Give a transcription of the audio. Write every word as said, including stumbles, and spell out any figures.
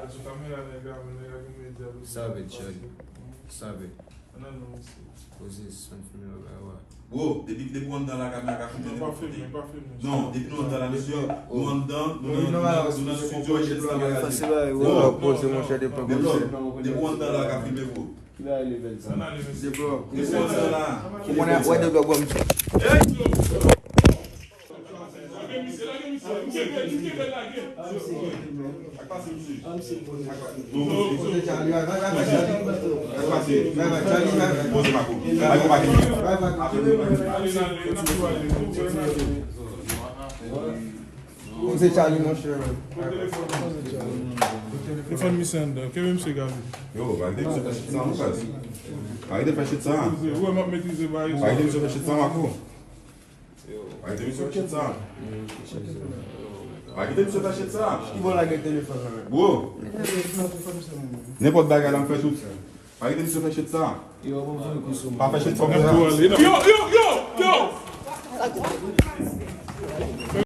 Sou kamera nèg la, men nèg la gen medya. Stop it, Chug. Stop it. Ann al non, mesye. Poze san filme bagay wa. Bro, depi depi w anndan la, kamera ka filme nenpòt kote. Non, depi nou anndan la, mesye, nou anndan, nou nan nou nan studio H S T Magazine. Bro, depi w anndan la, ka filme, bro. Ki bagay level sa? Depi w anndan la. Ou konnen ap wè de blòk bò misye. Mwen se Charlie, monchè. Telefòn misye anndan. Kenbe misye, Gaby. Yo, pa kite misye fè shit sa, non, baz. Pa kite fè shit sa. Ou wè m ap metrize bagay. Pa kite misye fè shit sa, Marco. Pa kite misye fè shit sa. Pa kite misye fè shit sa. Ki bò lage telefòn nan? Bro, nenpòt bagay la m fè tout. Pa kite misye fè shit sa. Pa fè shit sa. Yo, yo, yo, yo,